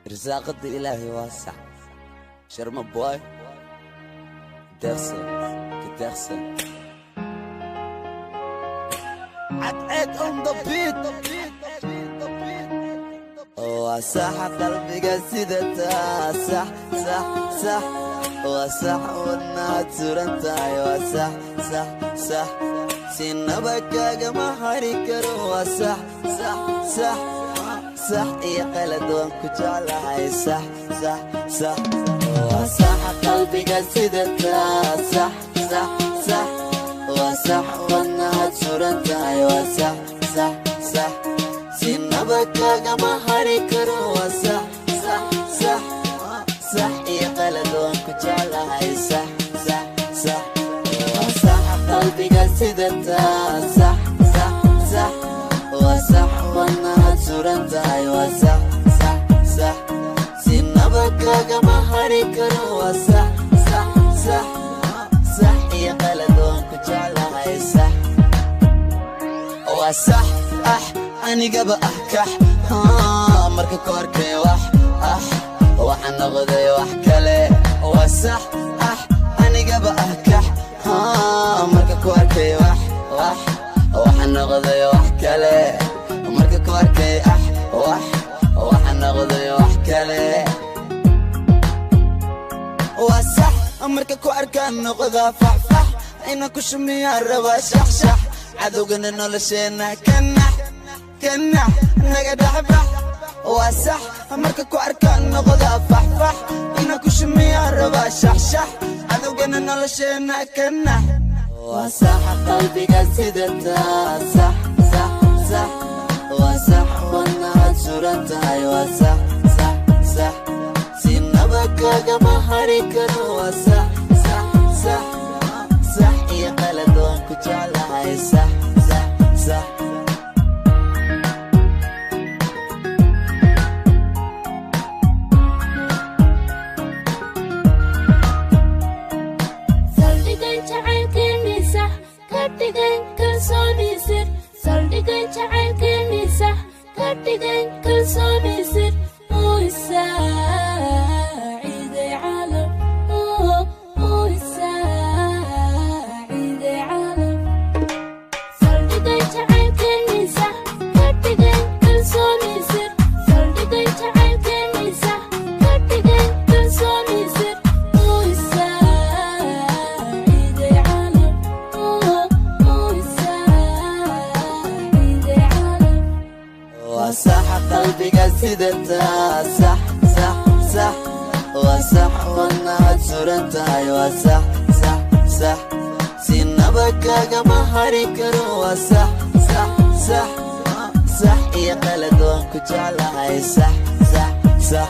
Irsaaqada Ilaahay waa sax. Sharma Boy, Deeqsan Kadeeqsan, Cadceed on the beat. Waa sax qalbiga sida taa, sax sax sax. Waa sax wadnaad suran tahay. Waa sax sax sax, sinaba kaagama hari karo. Waa sax sax sax, sax iyo qalad waan ku jeclahay. Sax sax sax. Waa sax qalbiga sida taa, sax sax sax. Waa sax wadnaad suran tahay. Waa sax sax sax, sinaba kaagama hari karo. Waa sax sax sax, sax iyo qalad waan ku jeclahay. Sax sax sax. Waa sax qalbiga sida taa, sax sax sax. Waa sax wadnaad suran tahay. Waa sax sax sax, sinaba kaagama hari karo. Waa sax sax sax, sax iyo qalad waan ku jeclahay. Sax waa sax. Ah, anigaba ah kax marka ku arkay wax ah, waxaan noqday wax kale. Waa sax. Ah, anigaba ah kax marka ku arkay wax wax, waxaan noqday wax kale. Marka ku arkay ah wax, waxaan noqday wax kale. Waa sax marka ku arkaan noqdaa faxfax, inaan ku shumiyaan rabaa shaxshax. Cadowgana nolosheenna kanax kanax, naga dhexbax. Waa sax marka ku arkaan noqdaa faxfax, inaan ku shumiyaan rabaa shaxshax. Cadowgana nolosheenna kanax. Waa sax qalbiga sida taa, sax sax sax. Waa sax wadnaad suran tahay. Waa sax sax sax, sinaba kaagama hari karo. Waa sax sax sax, sax iyo qalad waan ku jeclahay. Sax sax sax. Saldhigay jacaylkeennii sax ka dhigay kalsooni sir. Saldhigay jacaylkeennii sax ka dhigay kalsooni sir. Uu isaaciiday caalam, uu isaaciiday caalam. Saldhigay jacaylkeennii sax ka dhigay kalsooni sir. Saldhigay jacaylkeennii sax ka dhigay kalsooni sir. Uu isaaciiday caalam, uu isaaciiday caalam. Waa sax qalbiga sida taa, sax sax sax. Waa sax wadnaad suran tahay. Waa sax sax sax, sinaba kaagama hari karo. Waa sax sax sax, sax iyo qalad waan ku jeclahay. Sax sax sax.